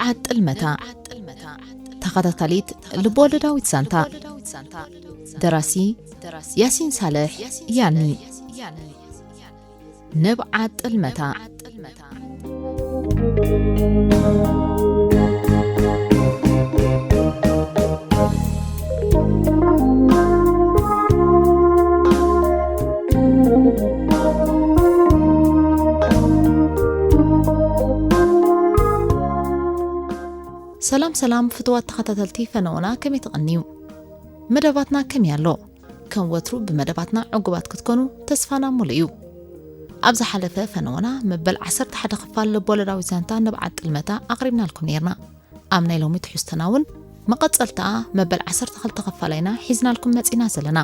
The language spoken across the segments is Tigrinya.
ዓጥልመታ፣ ተኸታታሊት ልብወለዳዊት ዛንታ። ደራሲ ያሲን ሳልሕ ያኒ። ንብዓት ጥልመታ። ሰላም ሰላም ፍቱዋት ተኸታተልቲ ፈነወና፣ ከመይ ትቐንዩ? መደባትና ከመይ ኣሎ? ከም ወትሩ ብመደባትና ዕጉባት ክትኮኑ ተስፋና ሙሉእ እዩ። ኣብ ዝሓለፈ ፈነወና መበል ዓሰርተ ሓደ ክፋል ልቦለዳዊ ዛንታ ንብዓት ጥልመታ ኣቕሪብናልኩም ነይርና። ኣብ ናይ ሎሚ ትሕዝቶና እውን መቐጸልታኣ መበል ዓሰርተ ክልተ ክፋል ኢና ሒዝናልኩም መጺና ዘለና።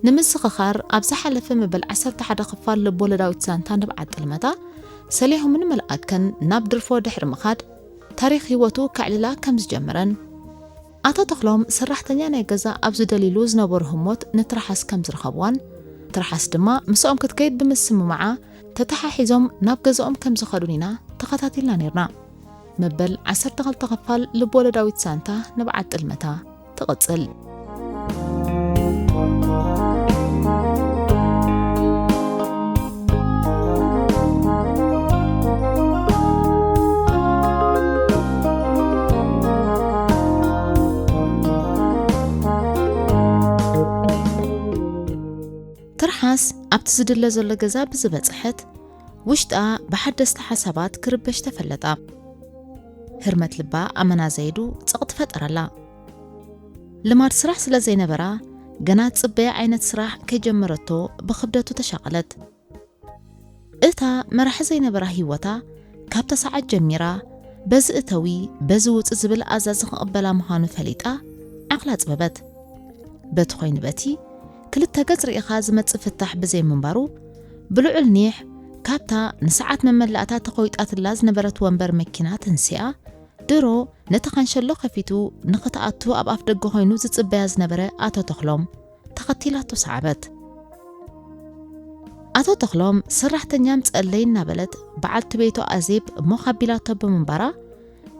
ንምዝኽኻር፣ ኣብ ዝሓለፈ መበል ዓሰርተ ሓደ ክፋል ልቦለዳዊት ዛንታ ንብዓት ጥልመታ ሰሊሆምን መልኣከን ናብ ድርፎ ድሕሪ ምኻድ ታሪኽ ህይወቱ ከዕልላ ከም ዝጀመረን፣ ኣቶ ተኽሎም ሰራሕተኛ ናይ ገዛ ኣብ ዝደልይሉ ዝነበሩ ህሞት ንትርሓስ ከም ዝረኸብዋን፣ ትርሓስ ድማ ምስኦም ክትከይድ ብምስምማዓ ተተሓሒዞም ናብ ገዛኦም ከም ዝኸዱን ኢና ተኸታቲልና ነይርና። መበል ዓሰርተ ክልተ ክፋል ልቦለዳዊት ዛንታ ንብዓት ጥልመታ ትቕጽል። ትርሓስ ኣብቲ ዝድለ ዘሎ ገዛ ብዝበጽሐት፣ ውሽጣ ብሓደስቲ ሓሳባት ክርበሽ ተፈለጣ። ህርመት ልባ ኣመና ዘይዱ ጸቕ ትፈጠረላ። ልማድ ስራሕ ስለ ዘይነበራ፣ ገና ትጽበያ ዓይነት ስራሕ ከይጀመረቶ ብኽብደቱ ተሻቐለት። እታ መራሒ ዘይነበራ ህይወታ፣ ካብታ ሰዓት ጀሚራ፣ በዚ እተዊ፣ በዚ ውጺ ዝብል ኣዛዚ ክቕበላ ምዃኑ ፈሊጣ፣ ዓቕላ ኣጽበበት። በቲ ኮይኑ በቲ፣ ክልተ ገጽ ርኢኻ ዝመጽእ ፍታሕ ብዘይ ምንባሩ፣ ብልዑል ኒሕ፣ ካብታ ንሰዓት መመላእታ ተኾይጣትላ ዝነበረት ወንበር መኪና ተንሲኣ፣ ድሮ ነቲ ካንሸሎ ከፊቱ ንኽትኣቱ ኣብ ኣፍ ደገ ኮይኑ ዝጽበያ ዝነበረ ኣቶ ተኽሎም ተኸቲላቶ ሰዓበት። ኣቶ ተኽሎም ሰራሕተኛ ምጸለይ እናበለት በዓልቲ ቤቱ ኣዜብ ሞኽ ኣቢላቶ ብምንባራ፣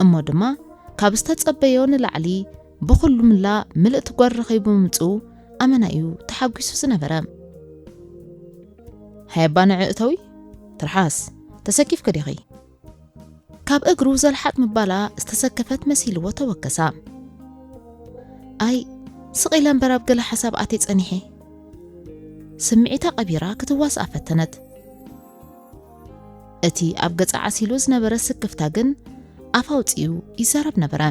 እሞ ድማ ካብ ዝተጸበዮ ንላዕሊ ብኹሉ ምላ ምልእቲ ጓል ረኺቡ ብምምጽኡ ኣመና እዩ ተሓጒሱ ዝነበረ። ሃይ ኣባ ንዒ እተዊ፣ ትርሓስ፣ ተሰኪፍኪ ዲኺ? ካብ እግሩ ዘልሓጥ ምባላ ዝተሰከፈት መሲልዎ ተወከሳ። ኣይ፣ ስቕ ኢለ እምበር ኣብ ገለ ሓሳብ ኣትየ ጸኒሐ። ስምዒታ ቀቢራ ክትዋስኣ ፈተነት። እቲ ኣብ ገጻ ዓሲሉ ዝነበረ ስክፍታ ግን ኣፍ ኣውጺኡ ይዛረብ ነበረ።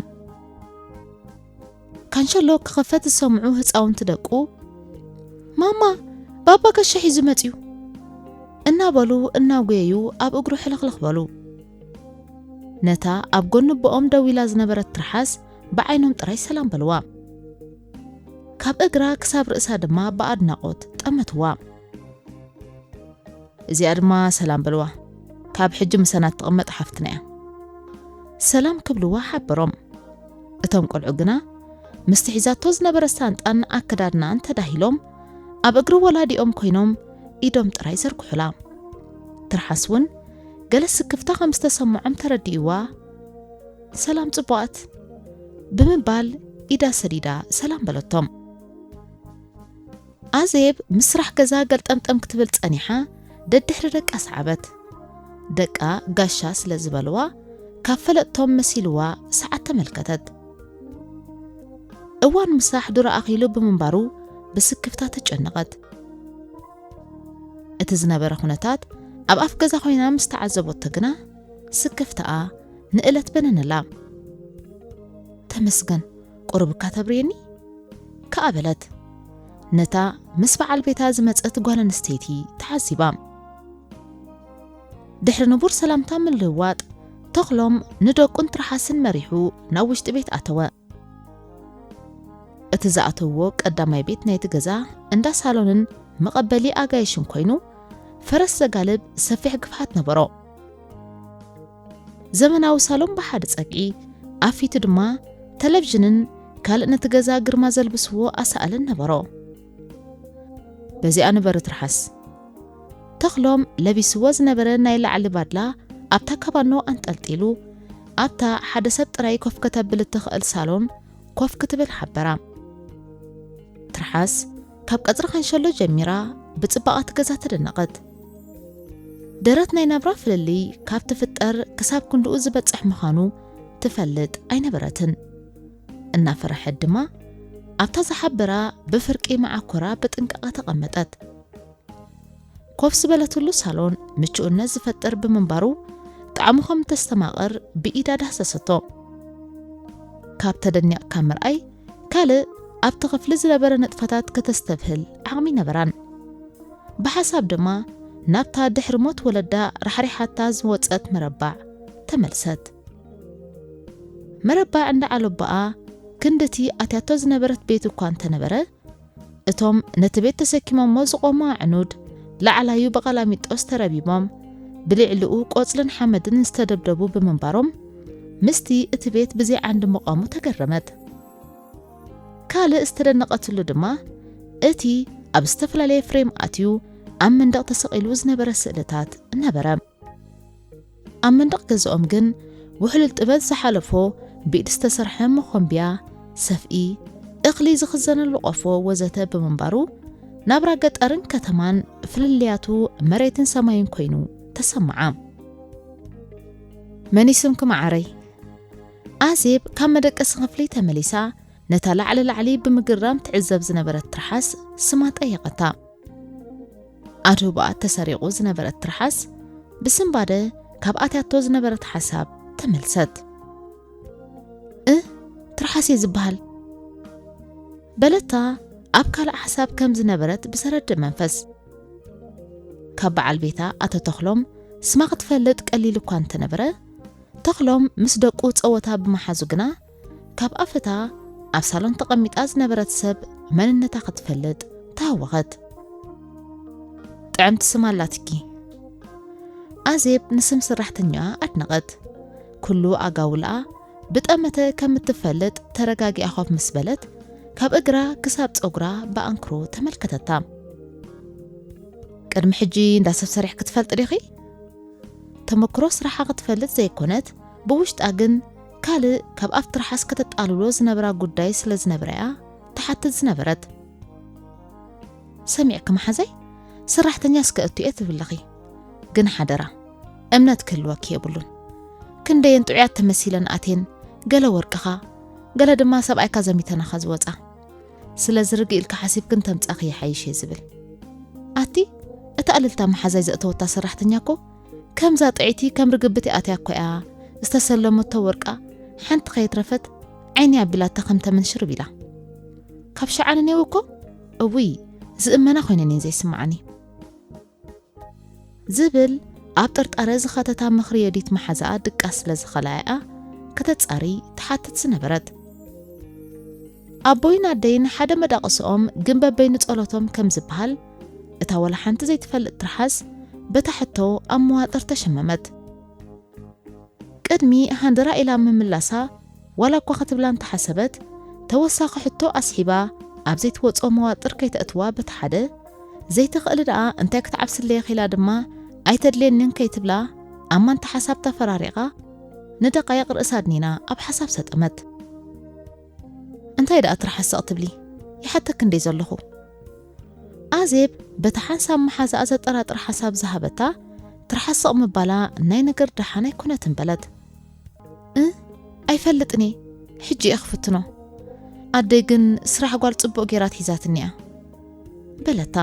ካንሸሎ ክኸፈት ዝሰምዑ ህጻውንቲ ደቁ፣ "ማማ፣ ባባ ጋሻ ሒዙ መጺኡ!" እናበሉ እናጎየዩ ኣብ እግሩ ሕልኽልኽ በሉ። ነታ ኣብ ጎኒ ቦኦም ደው ኢላ ዝነበረት ትርሓስ ብዓይኖም ጥራይ ሰላም በልዋ። ካብ እግራ ክሳብ ርእሳ ድማ ብኣድናቖት ጠመትዋ። እዚኣ ድማ ሰላም በልዋ፣ ካብ ሕጂ ምሳና ትቕመጥ ሓፍትና እያ። ሰላም ክብልዋ ሓበሮም። እቶም ቆልዑ ግና ምስቲ ሒዛቶ ዝነበረ ሳንጣን ኣከዳድናኣን ተዳሂሎም ኣብ እግሪ ወላዲኦም ኮይኖም ኢዶም ጥራይ ዘርግሑላ። ትርሓስ እውን ገለ ስክፍታ ከም ዝተሰምዖም ተረዲእዋ፣ "ሰላም ጽቡቓት" ብምባል ኢዳ ሰዲዳ ሰላም በለቶም። ኣዜብ ምስ ስራሕ ገዛ ገልጠምጠም ክትብል ጸኒሓ፣ ደድሕሪ ደቃ ሰዓበት። ደቃ ጋሻ ስለ ዝበልዋ፣ ካብ ፈለጥቶም መሲልዋ ሰዓት ተመልከተት። እዋን ምሳሕ ዱር ኣኺሉ ብምንባሩ ብስክፍታ ተጨነቐት። እቲ ዝነበረ ኩነታት ኣብ ኣፍ ገዛ ኮይና ምስ ተዓዘቦቶ ግና፣ ስክፍታኣ ንእለት በነነላ። "ተመስገን፣ ቁሩብ እካ ተብርየኒ?" ከኣ በለት። ነታ ምስ በዓል ቤታ ዝመጸት ጓል ኣንስተይቲ ተዓዚባ። ድሕሪ ንቡር ሰላምታ ምልውዋጥ፣ ተኽሎም ንደቁን ትርሓስን መሪሑ ናብ ውሽጢ ቤት ኣተወ። እቲ ዝኣተውዎ ቀዳማይ ቤት ናይቲ ገዛ እንዳ ሳሎንን መቐበሊ ኣጋይሽን ኮይኑ፣ ፈረስ ዘጋልብ ሰፊሕ ግፍሓት ነበሮ። ዘመናዊ ሳሎን ብሓደ ጸግዒ፣ ኣብ ፊቱ ድማ ተለቪዥንን ካልእ ነቲ ገዛ ግርማ ዘልብስዎ ኣሳእልን ነበሮ። በዚኣ ንበሪ ትርሓስ። ተኽሎም ለቢስዎ ዝነበረ ናይ ላዕሊ ባድላ ኣብታ ካባኖ ኣንጠልጢሉ፣ ኣብታ ሓደ ሰብ ጥራይ ኮፍ ከተብል እትኽእል ሳሎን ኮፍ ክትብል ሓበራ። ትርሓስ ካብ ቀጽሪ ካንሸሎ ጀሚራ ብጽባቐ እቲ ገዛ ተደነቐት። ደረት ናይ ናብራ ፍልልይ ካብ ትፍጠር ክሳብ ክንድኡ ዝበጽሕ ምዃኑ ትፈልጥ ኣይነበረትን። እናፈረሐት ድማ ኣብታ ዝሓበራ ብፍርቂ መዓኮራ ብጥንቃቐ ተቐመጠት። ኮፍ ዝበለትሉ ሳሎን ምቹእነት ዝፈጥር ብምንባሩ ጣዕሙ ከም እተስተማቕር ብኢዳ ዳህሰሰቶ። ካብ ተደኒቕካ ምርኣይ ካልእ ኣብቲ ክፍሊ ዝነበረ ንጥፈታት ከተስተብህል ዓቕሚ ነበራን። ብሓሳብ ድማ ናብታ ድሕሪ ሞት ወለዳ ራሕሪሓታ ዝወጸት መረባዕ ተመልሰት። መረባዕ እንዳ ዓለቦኣ ክንድቲ ኣትያቶ ዝነበረት ቤት እኳ እንተነበረ፣ እቶም ነቲ ቤት ተሰኪሞሞ ዝቖሙ ኣዕኑድ ላዕላዩ ብቐላሚጦስ ተረቢቦም፣ ብልዕሊኡ ቆጽልን ሓመድን ዝተደብደቡ ብምንባሮም፣ ምስቲ እቲ ቤት ብዘይ ዓንዲ ምቋሙ ተገረመት። ካልእ ዝተደነቐትሉ ድማ እቲ ኣብ ዝተፈላለየ ፍሬም ኣትዩ ኣብ መንደቕ ተሰቒሉ ዝነበረ ስእልታት ነበረ። ኣብ መንደቕ ገዝኦም ግን ውሕሉል ጥበብ ዝሓለፎ ብኢድ ዝተሰርሐ መኾንብያ፣ ሰፍኢ፣ እኽሊ ዝኽዘነሉ ቆፎ ወዘተ ብምንባሩ፣ ናብራ ገጠርን ከተማን ፍልልያቱ መሬትን ሰማይን ኮይኑ ተሰምዓ። መን እዩ ስምኪ መዓረይ? ኣዜብ ካብ መደቀሲ ክፍሊ ተመሊሳ ነታ ላዕሊ ላዕሊ ብምግራም ትዕዘብ ዝነበረት ትርሓስ ስማ ጠየቐታ። ኣድህቦኣ ተሰሪቑ ዝነበረት ትርሓስ ብስንባደ ካብ ኣትያቶ ዝነበረት ሓሳብ ተመልሰት። እ ትርሓስ እየ ዝበሃል፣ በለታ ኣብ ካልእ ሓሳብ ከም ዝነበረት ብዘረድእ መንፈስ። ካብ በዓል ቤታ ኣቶ ተኽሎም ስማ ክትፈልጥ ቀሊል እኳ እንተነበረ፣ ተኽሎም ምስ ደቁ ጸወታ ብምሓዙ ግና፣ ካብ ኣፈታ ኣብ ሳሎን ተቐሚጣ ዝነበረት ሰብ መንነታ ክትፈልጥ ተሃወኸት። ጥዕምቲ ስም ኣላትኪ። ኣዜብ ንስም ሰራሕተኛኣ ኣድነቐት። ኩሉ ኣጋውልኣ ብጠመተ ከም እትፈልጥ ተረጋጊኣ ኮፍ ምስ በለት፣ ካብ እግራ ክሳብ ጸጉራ ብኣንክሮ ተመልከተታ። ቅድሚ ሕጂ እንዳ ሰብ ሰሪሕኪ ትፈልጢ ዲኺ? ተመክሮ ስራሓ ክትፈልጥ ዘይኮነት፣ ብውሽጣ ግን ካልእ ካብ ኣብ ትርሓስ ከተጣልሎ ዝነብራ ጉዳይ ስለ ዝነበረ'ያ ትሓትት ዝነበረት። ሰሚዕኪ መሓዛይ፣ ሰራሕተኛ እስከ እቱ እየ ትብለኺ። ግን ሓደራ፣ እምነት ክህልወኪ የብሉን። ክንደየን ጥዑያት ተመሲለን ኣትየን፣ ገለ ወርቅኻ፣ ገለ ድማ ሰብኣይካ ዘሚተናኻ ዝወጻ። ስለዚ ርግእ ኢልካ ሓሲብክን ተምጻኺ ይሓይሽ እየ ዝብል። ኣቲ፣ እታ እልልታ መሓዛይ ዘእተወታ ሰራሕተኛ እኮ ከምዛ ጥዕይቲ ከም ርግብቲ ኣትያ እኮ እያ ዝተሰለመቶ ወርቃ ሓንቲ ከየትረፈት ዓይኒ ኣቢላታ ከም ተመን ሽርብ ኢላ። ካብ ሸዓነ ኔው እኮ፣ እውይ፣ ዝእመና ኮይነን እየን ዘይስምዓኒ። ዝብል ኣብ ጥርጣረ ዝኸተታ ምኽሪ የዲት መሓዛኣ ድቃስ ስለ ዝኸላኣያ ከተጻሪ ትሓትት ዝነበረት። ኣቦይን ኣደይን ሓደ መዳቕስኦም ግን በበይኑ ጸሎቶም ከም ዝበሃል፣ እታ ወላ ሓንቲ ዘይትፈልጥ ትርሓስ በታ ሕቶ ኣብ መዋጥር ተሸመመት። ቅድሚ ሃንደራ ኢላ ምምላሳ ዋላ እኳ ክትብላ እንተሓሰበት፣ ተወሳኺ ሕቶ ኣስሒባ ኣብ ዘይትወጾ መዋጥር ከይተእትዋ በቲ ሓደ፣ ዘይትኽእሊ ደኣ እንታይ ክትዓብስለይ ኢላ ድማ ኣይተድልየንን ከይትብላ ኣብ ማንታ ሓሳብ ተፈራሪቓ፣ ንደቓይቕ ርእሳ ኣድኒና ኣብ ሓሳብ ሰጠመት። እንታይ ደኣ ትርሓስ ስቕ ትብሊ? ይሓተኪ እንዴ ዘለኹ። ኣዜብ በቲ ሓንሳብ መሓዛኣ ዘጠራጥር ሓሳብ ዝሃበታ ትርሓስ ስቕ ምባላ ናይ ነገር ደሓን ኣይኮነትን በለት። እ ኣይፈልጥን እየ፣ ሕጂ እየ ክፍትኖ። ኣደይ ግን ስራሕ ጓል ጽቡቕ ጌራ ኣትሒዛትኒ እያ በለታ።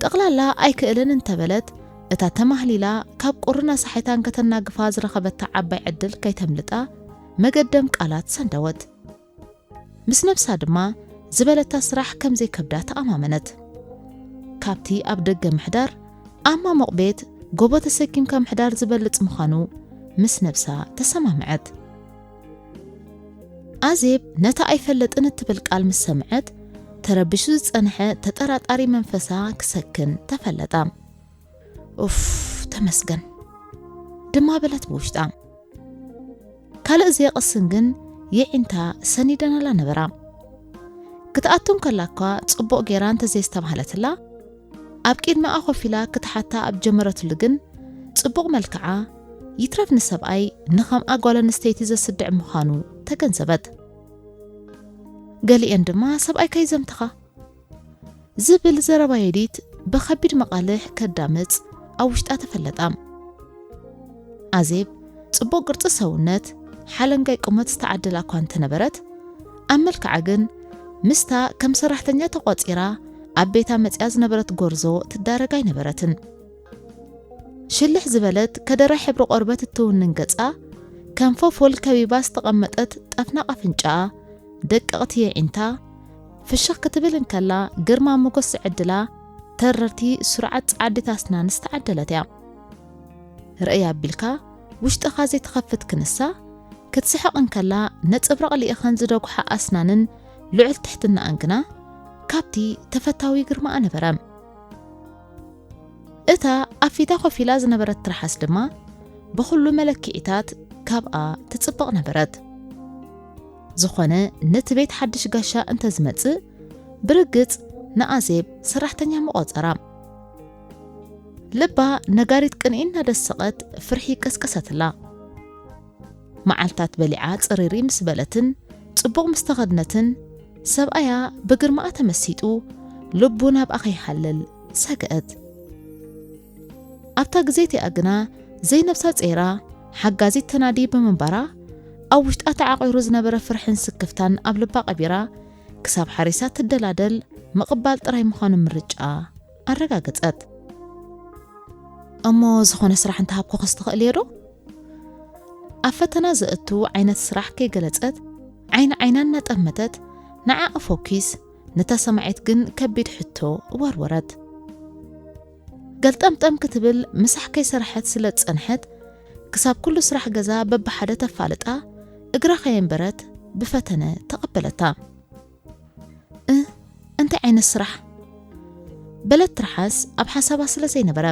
ጠቕላላ ኣይክእልን እንተበለት፣ እታ ተማህሊላ ካብ ቁርን ኣሳሒታን ከተናግፋ ዝረኸበታ ዓባይ ዕድል ከይተምልጣ መገደም ቃላት ሰንደወት። ምስ ነብሳ ድማ ዝበለታ ስራሕ ከም ዘይከብዳ ተኣማመነት። ካብቲ ኣብ ደገ ምሕዳር፣ ኣብ ማሙቕ ቤት ጎቦ ተሰኪምካ ምሕዳር ዝበልጽ ምዃኑ ምስ ነብሳ ተሰማምዐት። ኣዜብ ነታ ኣይፈለጥን እትብል ቃል ምስ ሰምዐት፣ ተረቢሹ ዝጸንሐ ተጠራጣሪ መንፈሳ ክሰክን ተፈለጣ። ኡፍ፣ ተመስገን ድማ በለት ብውሽጣ። ካልእ ዘየቕስን ግን የዒንታ ሰኒደናላ ነበራ። ክትኣቱ እንከላ እኳ ጽቡቕ ጌራ እንተዘየስተብሃለትላ፣ ኣብ ቅድሚኣ ኮፍ ኢላ ክትሓታ ኣብ ጀመረትሉ ግን፣ ጽቡቕ መልክዓ፣ ይትረፍ ንሰብኣይ ንኸምኣ ጓል ኣንስተይቲ ዘስድዕ ምዃኑ ተገንዘበት። ገሊኤን ድማ ሰብኣይካ ይዘምትኻ ዝብል ዘረባ የዲት ብኸቢድ መቓልሕ ከዳምጽ ኣብ ውሽጣ ተፈለጣ። ኣዜብ ጽቡቕ ቅርጺ ሰውነት፣ ሓለንጋይ ቁመት ዝተዓደላ እኳ እንተነበረት፣ ኣብ መልክዓ ግን ምስታ ከም ሰራሕተኛ ተቖጺራ ኣብ ቤታ መጺኣ ዝነበረት ጎርዞ ትዳረግ ኣይነበረትን። ሽልሕ ዝበለት ከደራይ ሕብሪ ቆርበት እትውንን ገጻ፣ ከም ፎፎል ከቢባ ዝተቐመጠት ጠፍናቕ ኣፍንጫኣ፣ ደቀቕቲ የዒንታ፣ ፍሽኽ ክትብል እንከላ ግርማ ሞገስ ዝዕድላ ተረርቲ ስሩዓት ጸዓዲት ኣስናን ዝተዓደለት እያ። ርእይ ኣቢልካ ውሽጥኻ ዘይትኸፍት ክንሳ፣ ክትስሕቕ እንከላ ነጸብራቕ ልኢኸን ዝደጉሓ ኣስናንን ልዑል ትሕትናኣን ግና ካብቲ ተፈታዊ ግርማኣ ነበረ። እታ ኣብ ፊታ ኮፍ ኢላ ዝነበረት ትርሓስ ድማ ብኹሉ መለክዒታት ካብኣ ትጽብቕ ነበረት። ዝኾነ ነቲ ቤት ሓድሽ ጋሻ እንተዝመጽእ ብርግጽ ንኣዜብ ሰራሕተኛ ምቖጸራ። ልባ ነጋሪት ቅንኢ እናደሰቐት ፍርሒ ቀስቀሰትላ። መዓልታት በሊዓ ጽሪሪ ምስ በለትን ጽቡቕ ምስ ተኸድነትን ሰብኣያ ብግርማኣ ተመሲጡ ልቡ ናብኣ ከይሃልል ሰግአት። ኣብታ ግዜ እቲኣ ግና ዘይነብሳ ጸይራ ሓጋዚት ተናዲ ብምንባራ ኣብ ውሽጣ ተዓቒሩ ዝነበረ ፍርሕን ስክፍታን ኣብ ልባ ቀቢራ ክሳብ ሓሪሳ ትደላደል ምቕባል ጥራይ ምዃኑ ምርጫኣ ኣረጋገጸት። እሞ ዝኾነ ስራሕ እንተሃብኩኽስ ትኽእልዮ ዶ? ኣብ ፈተና ዘእቱ ዓይነት ስራሕ ከይገለጸት ዓይኒ ዓይና እናጠመተት ንዓኣ ፎኪስ ነታ ሰማዒት ግን ከቢድ ሕቶ ወርወረት። ገልጠምጠም ክትብል ምሳሕ ከይሰራሐት ስለ ዝጸንሐት ክሳብ ኩሉ ስራሕ ገዛ በብሓደ ተፋልጣ እግራ ከየንበረት ብፈተነ ተቐበለታ። እ እንታይ ዓይነት ስራሕ? በለት ትርሓስ ኣብ ሓሳባ ስለ ዘይነበረ።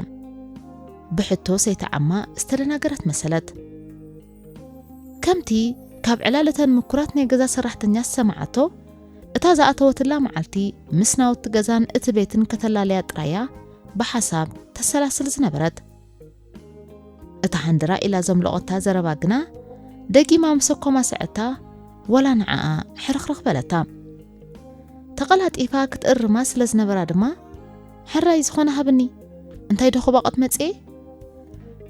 ብሕቶ ሰይተዓማ ዝተደናገረት መሰለት። ከምቲ ካብ ዕላል እተን ምኩራት ናይ ገዛ ሰራሕተኛ ዝሰማዓቶ፣ እታ ዝኣተወትላ መዓልቲ ምስ ናውቲ ገዛን እቲ ቤትን ከተላለያ ጥራያ ብሓሳብ ተሰላስል ዝነበረት። እታ ሃንድራ ኢላ ዘምለቖታ ዘረባ ግና ደጊማ ምስ ኣኮማሰዐታ፣ ወላ ንዓኣ ሕርኽርኽ በለታ። ተቐላጢፋ ክትእርማ ስለ ዝነበራ ድማ፣ "ሕራይ ዝኾነ ሃብኒ፣ እንታይ ዶ ክባቕት መጽኤ?"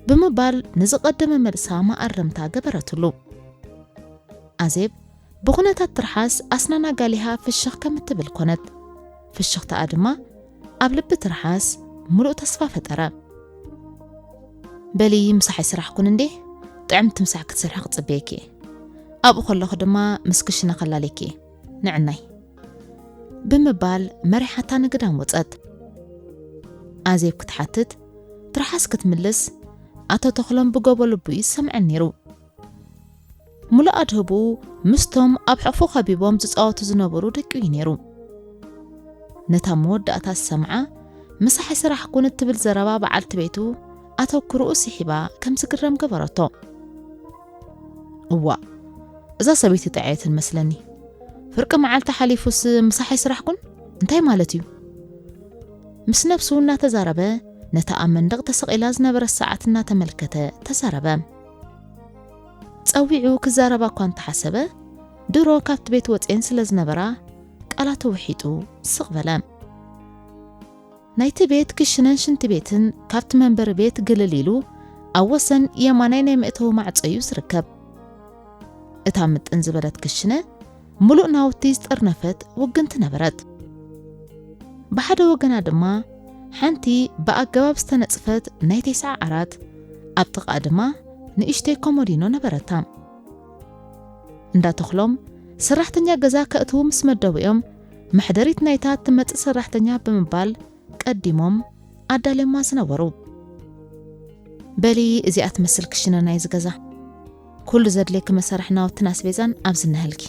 ብምባል ንዝቐደመ መልሳ መኣረምታ ገበረትሉ። ኣዜብ ብኹነታት ትርሓስ ኣስናና ጋሊሃ ፍሽኽ ከም እትብል ኮነት። ፍሽኽታኣ ድማ ኣብ ልቢ ትርሓስ ምሉእ ተስፋ ፈጠረ። "በሊ ምሳሕ ኣይሰራሕኩን እንዴ? ጥዕምቲ ምሳሕ ክትሰርሒ ክጽበየኪ እየ። ኣብኡ ከለኹ ድማ ምስ ክሽነ ከላልየኪ እየ። ንዕናይ" ብምባል መሪሓታ ንግዳም ወጸት። ኣዜብ ክትሓትት፣ ትርሓስ ክትምልስ፣ ኣቶ ተኽሎም ብጎቦ ልቡ እዩ ዝሰምዐን ነይሩ። ሙሉእ ኣድህቡ ምስቶም ኣብ ሕቑፉ ከቢቦም ዝጻወቱ ዝነበሩ ደቂኡ እዩ ነይሩ። ነታ መወዳእታ ዝሰምዓ፣ "ምሳሕ ኣይሰራሕኩን" እትብል ዘረባ በዓልቲ ቤቱ ኣተኩርኡ ስሒባ ከም ዝግረም ገበረቶ። "እዋእ፣ እዛ ሰበይቲ ጥዕየትን መስለኒ። ፍርቂ መዓልቲ ሓሊፉስ ምሳሕ ኣይሰራሕኩን? እንታይ ማለት እዩ?" ምስ ነብሱ እናተዛረበ፣ ነታ ኣብ መንደቕ ተሰቒላ ዝነበረት ሰዓት እናተመልከተ ተዛረበ። ጸዊዑ ክዛረባ እኳ እንተሓሰበ፣ ድሮ ካብቲ ቤት ወጺኤን ስለ ዝነበራ፣ ቃላቱ ውሒጡ ስቕ በለ። ናይቲ ቤት ክሽነን ሽንቲ ቤትን ካብቲ መንበሪ ቤት ግልል ኢሉ፣ ኣብ ወሰን የማናይ ናይ መእተዊ ማዕጾ እዩ ዝርከብ። እታ ምጥን ዝበለት ክሽነ፣ ምሉእ ናውቲ ዝጠርነፈት ውግንቲ ነበረት። ብሓደ ወገና ድማ ሓንቲ ብኣገባብ ዝተነጽፈት ናይ ቴስዓ ዓራት፣ ኣብ ጥቓ ድማ ንእሽተይ ኮሞዲኖ ነበረታ። እንዳ ተኽሎም ሰራሕተኛ ገዛ ከእትዉ ምስ መደቡ እዮም፣ መሕደሪት ናይታ እትመጽእ ሰራሕተኛ ብምባል ቀዲሞም ኣዳልዮማ ዝነበሩ። "በሊ እዚኣ ትመስል ክሽነ ናይዚ ገዛ። ኩሉ ዘድልየኪ መሳርሒ ናውትን ኣስቤዛን ኣብዚ እነሀልኪ።"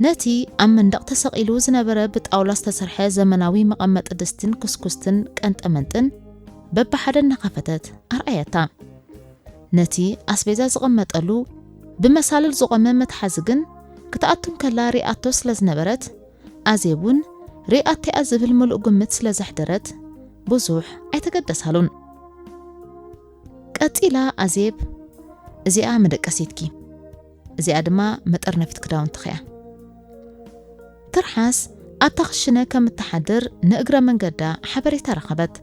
ነቲ ኣብ መንደቕ ተሰቒሉ ዝነበረ ብጣውላ ዝተሰርሐ ዘመናዊ መቐመጢ ድስትን ኩስኩስትን ቀንጠመንጥን በብሓደ እናኸፈተት ኣርኣየታ። ነቲ ኣስቤዛ ዝቕመጠሉ ብመሳልል ዝቖመ መትሓዚ ግን ክትኣቱ እንከላ ሪኣቶ ስለ ዝነበረት፣ ኣዜብ እውን ሪኣቶ እያ ዝብል ምሉእ ግምት ስለ ዘሕደረት ብዙሕ ኣይተገደሳሉን። ቀጺላ ኣዜብ፣ "እዚኣ መደቀሲትኪ፣ እዚኣ ድማ መጠርነፊት ክዳውንትኺ እያ።" ትርሓስ ኣብታ ክሽነ ከም እትሓድር ንእግረ መንገዳ ሓበሬታ ረኸበት።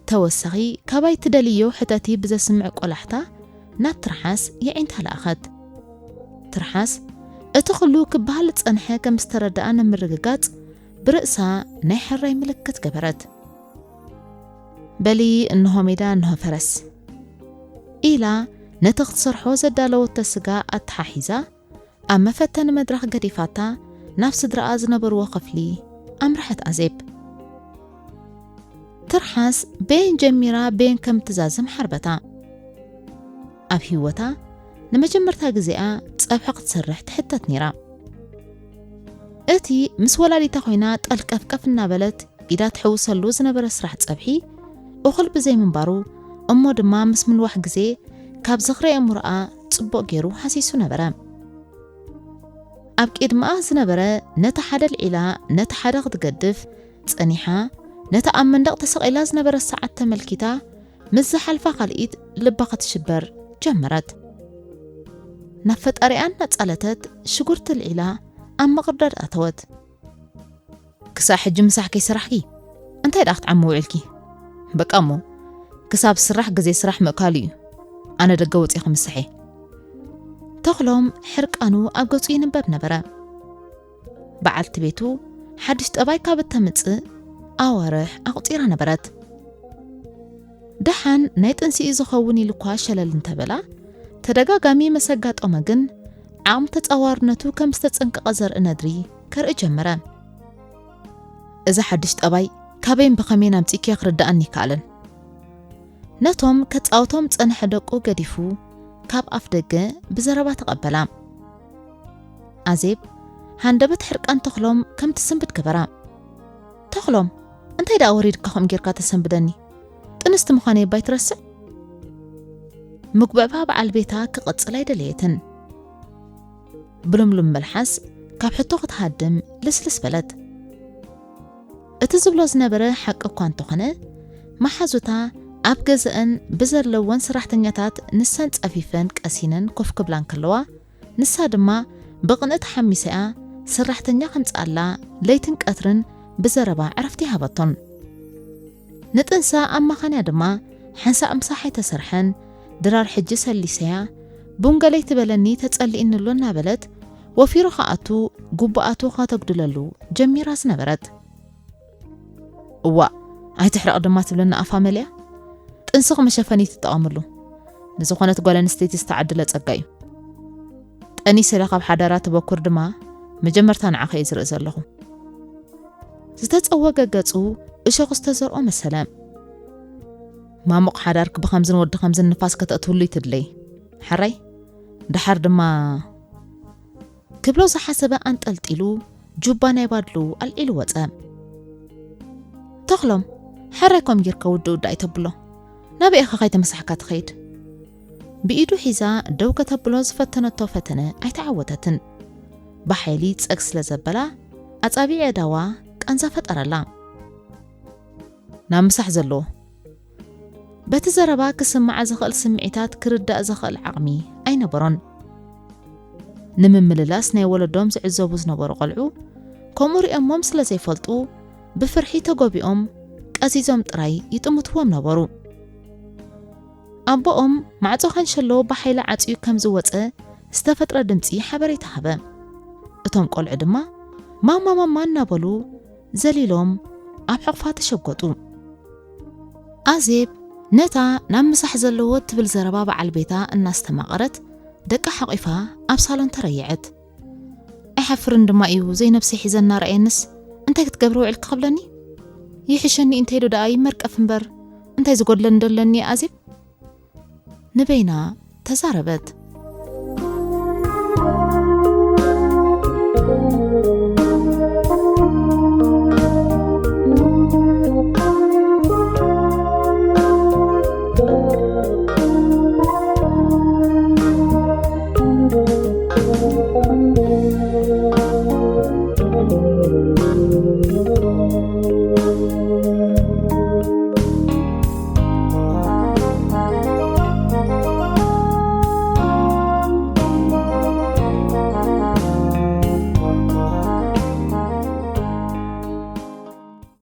ተወሳኺ ካባይ ትደልዮ ሕተቲ ብዘስምዕ ቆላሕታ ናብ ትርሓስ የዒንታ ለኣኸት። ትርሓስ እቲ ኩሉ ክበሃል ዝጸንሐ ከም ዝተረድኣ ንምርግጋጽ ብርእሳ ናይ ሕራይ ምልክት ገበረት። "በሊ እንሆ ሜዳ እንሆ ፈረስ" ኢላ ነቲ ክትሰርሖ ዘዳለወቶ ስጋ ኣተሓሒዛ ኣብ መፈተኒ መድረኽ ገዲፋታ ናብ ስድራኣ ዝነበርዎ ክፍሊ ኣምርሐት ኣዜብ። ትርሓስ በየን ጀሚራ በየን ከም ትዛዝም ሓርበታ። ኣብ ህይወታ ንመጀመርታ ግዜኣ ጸብሒ ክትሰርሕ ትሕተት ነይራ። እቲ ምስ ወላዲታ ኮይና ጠልቀፍቀፍ እናበለት ኢዳ ትሕውሰሉ ዝነበረ ስራሕ ጸብሒ እኹል ብዘይምንባሩ፣ እሞ ድማ ምስ ምንዋሕ ግዜ ካብ ዝኽሪ ኣእምሮኣ ጽቡቕ ገይሩ ሃሲሱ ነበረ። ኣብ ቅድመኣ ዝነበረ ነቲ ሓደ ኣልዒላ ነቲ ሓደ ክትገድፍ ጸኒሓ፣ ነቲ ኣብ መንደቕ ተሰቒላ ዝነበረት ሰዓት ተመልኪታ ምስ ዝሓልፋ ካልኢት ልባ ክትሽበር ጀመረት። ናብ ፈጣሪኣ እናጻለተት ሽጉርቲ ኣልዒላ ኣብ ምቕርዳድ ኣተወት። "ክሳዕ ሕጂ ምሳሕ ከይሰራሕኪ እንታይ ደኣ ክትዓሚ ውዒልኪ? በቃ እሞ ክሳብ ስራሕ ግዜ ስራሕ ምእካሉ እዩ። ኣነ ደገ ወጺኤ ክምስሕ እየ።" ተኽሎም ሕርቃኑ ኣብ ገጹ ይንበብ ነበረ። በዓልቲ ቤቱ ሓድሽ ጠባይ ካብ እተምጽእ ኣዋርሕ ኣቑጺራ ነበረት። ደሓን ናይ ጥንሲኡ ዝኸውን ኢሉ እኳ ሸለል እንተበላ፣ ተደጋጋሚ መሰጋጠመ ግን ዓቕሚ ተጻዋርነቱ ከም ዝተጸንቀቐ ዘርኢ ነድሪ ከርኢ ጀመረ። "እዚ ሓድሽ ጠባይ ካበይን ብኸመይን ኣምጺእክዮ ክርድኣኒ ይከኣልን?" ነቶም ከጻውቶም ጸንሐ ደቁ ገዲፉ ካብ ኣፍ ደገ ብዘረባ ተቐበላ። ኣዜብ ሃንደበት ሕርቃን ተኽሎም ከም ትስንብድ ገበራ። "ተኽሎም፣ እንታይ ደኣ ወሪድካ ከምኡ ጌርካ ተሰንብደኒ? ጥንስቲ ምዃነይ እባ ኣይትረስዕ?" ምጉብዕባ በዓል ቤታ ክቕጽል ኣይደለየትን። ብልምሉም መልሓስ ካብ ሕቶ ክትሃድም ልስልስ በለት። እቲ ዝብሎ ዝነበረ ሓቂ እኳ እንተኾነ፣ መሓዙታ ኣብ ገዛእን ብዘለወን ሰራሕተኛታት ንሰን ጸፊፈን ቀሲነን ኮፍ ክብላ እንከለዋ፣ ንሳ ድማ ብቕንኢ ተሓሚሳ እያ ሰራሕተኛ ከምጽኣላ ለይትን ቀትርን ብዘረባ ዕረፍቲ ይሃበቶን። ንጥንሳ ኣማኻንያ ድማ ሓንሳእ ምሳሕ ኣይተሰርሐን፣ ድራር ሕጂ ሰሊሰያ፣ ቡን ገለይ ትበለኒ ተጸሊእኒ ኣሎ እናበለት ወፊሩ ክኣቱ ግቡኣቱ ከተጉድለሉ ጀሚራ ዝነበረት። "እዋእ፣ ኣይትሕረቕ ድማ" ትብለና ኣፋ መሊኣ። "ጥንስኺ መሸፈኒ ትጠቐምሉ። ንዝኾነት ጓል ኣንስተይቲ ዝተዓደለ ጸጋ እዩ። ጠኒሰ ኢላ ካብ ሓዳራ ትበኩር ድማ መጀመርታ ንዓኺ እየ ዝርኢ ዘለኹ።" ዝተጸወገ ገጹ እሾኽ ዝተዘርኦ መሰለ። "ማሙቕ ሓዳርክ ብኸምዝን ወዲ ኸምዝን ንፋስ ከተእትውሉ ይትድለይ። ሕራይ፣ ደሓር ድማ" ክብሎ ዝሓሰበ ኣንጠልጢሉ ጁባ ናይ ባድሉ ኣልዒሉ ወጸ። "ተኽሎም፣ ሕራይ ከም ጌርካ ውድእ ውድእ ኣይተብሎ። ናበይ ኢኻ ከይተመሳሕካ ትኸይድ?" ብኢዱ ሒዛ ደው ከተብሎ ዝፈተነቶ ፈተነ ኣይተዓወተትን። ብሓይሊ ጸግ ስለ ዘበላ፣ ኣጻብዕ ኣእዳዋ ቃንዛ ፈጠረላ። "ናብ ምሳሕ ዘለዎ?" በቲ ዘረባ ክስማዓ ዝኽእል ስምዒታት ክርዳእ ዝኽእል ዓቕሚ ኣይነበሮን። ንምምልላስ ናይ ወለዶም ዝዕዘቡ ዝነበሩ ቆልዑ፣ ከምኡ ሪኦሞም ስለ ዘይፈልጡ፣ ብፍርሒ ተጎቢኦም ቀዚዞም ጥራይ ይጥምትዎም ነበሩ። ኣቦኦም ማዕጾ ካንሸሎ ብሓይሊ ዓጽዩ ከም ዝወጸ ዝተፈጥረ ድምጺ ሓበሬታ ሃበ። እቶም ቆልዑ ድማ "ማማ፣ ማማ" እናበሉ ዘሊሎም ኣብ ሕቕፋ ተሸጎጡ። ኣዜብ ነታ ናብ ምሳሕ ዘለዎ እትብል ዘረባ በዓል ቤታ እናስተማቐረት ደቃ ሓቒፋ ኣብ ሳሎን ተረየዐት። "ኣይሓፍርን ድማ እዩ ዘይነብሰይ ሒዘ እናረኣየንስ እንታይ ክትገብሪ ውዕልኪ ክብለኒ? ይሕሸኒ እንተይሉ ደኣ ይመርቀፍ እምበር እንታይ ዝጎድለኒ ዶ ኣለኒ ኣዜብ?" ንበይና ተዛረበት።